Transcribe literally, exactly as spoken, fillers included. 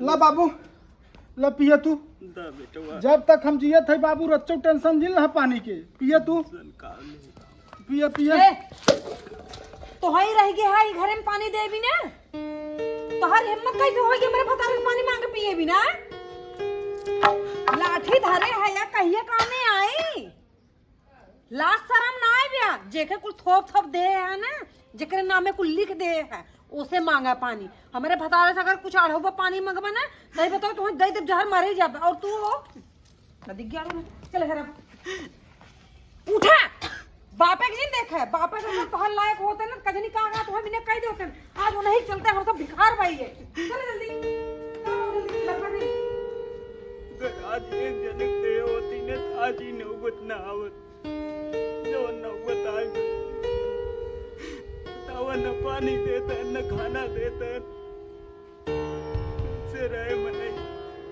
ला बाबू, ला पिया तू। दा बेटवा। जब तक हम जियत है बाबू, रच्चो टेंशन जिन रहा पानी के। पिया तू। टेंशन का नहीं। पिया, पिया। ए, तोहई रह गया है ई घरे में पानी देबी ना? तोहर हिम्मत कैसे होई कि हमरे भतारे से पानी मांग के पिएबी ना? लाठी धरे है या कहिए कामे आई? लाज शरम ना आए बिया? जेके कुल थोप थोप दे है ना, जेकरे नामे कुल लिख दे है, ओसे मांगा पानी। हमरे भतारे से अगर कुछ अढ़ौबा पानी मंगबा ना, सही बताओ, तुम्हें दे दे जहर मरे जाबे। और तू हो, नदी ग्यारह में चले घर अब। उठा, बापे के नहीं देखे, बापे के अगर तोहर लायक होते ना, कजनी का अगर तुम्हें बिना कह दे होते ना, आज वो नहीं चलते, हम सब भिखार भाई है। चले जल्दी, चलो जल्दी, लड़का नहीं। अगर आज एक जने के दे होती ना, तो आज ही नौबत ना आवत। जो नौबत आ गई, बतावा, न पानी देते, न खाना देते, से रहे मन।